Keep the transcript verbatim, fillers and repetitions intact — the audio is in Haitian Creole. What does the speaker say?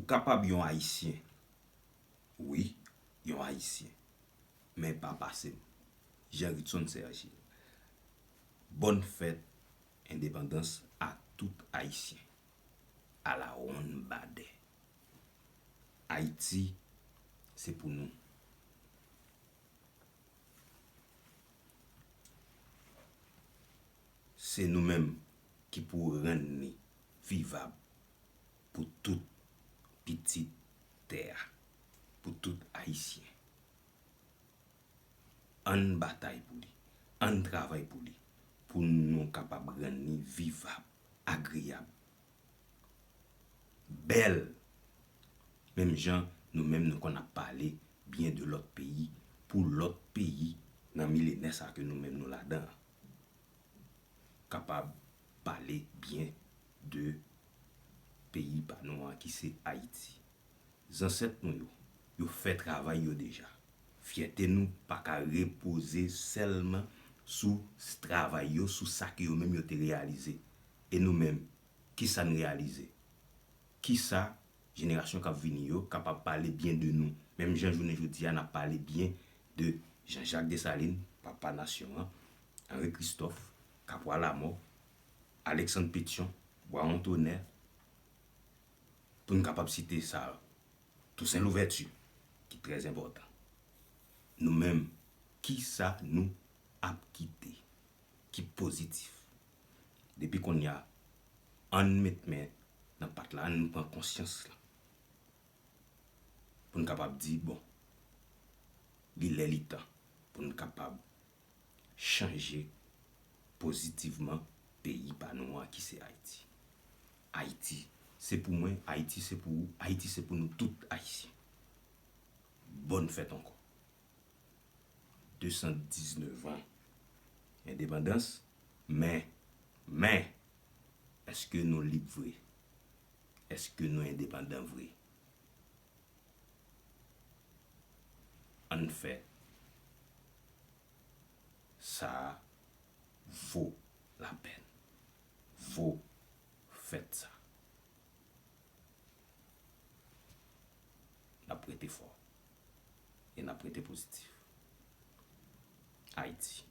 Ou kapab yon Ayisyen. Wi, yon Ayisyen. Men pa pase m. Jean Ritson Serge. Bòn fèt endepandans a tout Ayisyen. Alawonnbadè. Ayiti, se pou nou. Se nou menm ki pou rann li vivab pou tout pitit tè a, pou tout Ayisyen. Ann batay pou li, ann travay pou li, pou nou kapab rann li vivab, agreyab, bèl. Menm jan nou menm nou konn ap pale byen de lòt peyi, pou lòt peyi nan milenè sa ke nou menm nou ladan an kapab pale byen de peyi pa nou an ki se Ayiti. Zansèt nou yo, yo fè travay yo deja. Fyète nou pa ka repoze sèlman sou s-, travay yo, sou sa ke yo menm yo te reyalize. E nou menm, kisa n reyalize? Kisa jenerasyon k ap vini yo kapab pale byen de nou? Menm jan jounen jodi a, n ap pale byen de Jean-Jacques Dessalines, papa nasyon an, Henri Christophe, Capois Lamort, Alexandre Pétion, Bois Antonet, pou n kapab site sa yo. Toussaint Louverture, ki trè enpòtan. Nou menm, kisa nou ap kite ki pozitif? Depi kounye a, ann met men nan pat la, ann pran konsyans la. Pou n kapab di, bon, li lè li tan pou n kapab chanje pozitivman peyi pa nou an ki se Ayiti. Ayiti, se pou mwen, Ayiti, se pou ou, Ayiti, se pou nou tout Ayisyen. Bòn fèt ankò. De san diznèf an endepandans, men, men, èske nou lib vre? Èske nou endepandan vre? Ann fè sa a vo lapèn, vo fèt sa. N ap rete fò e n ap rete pozitif. Ayiti,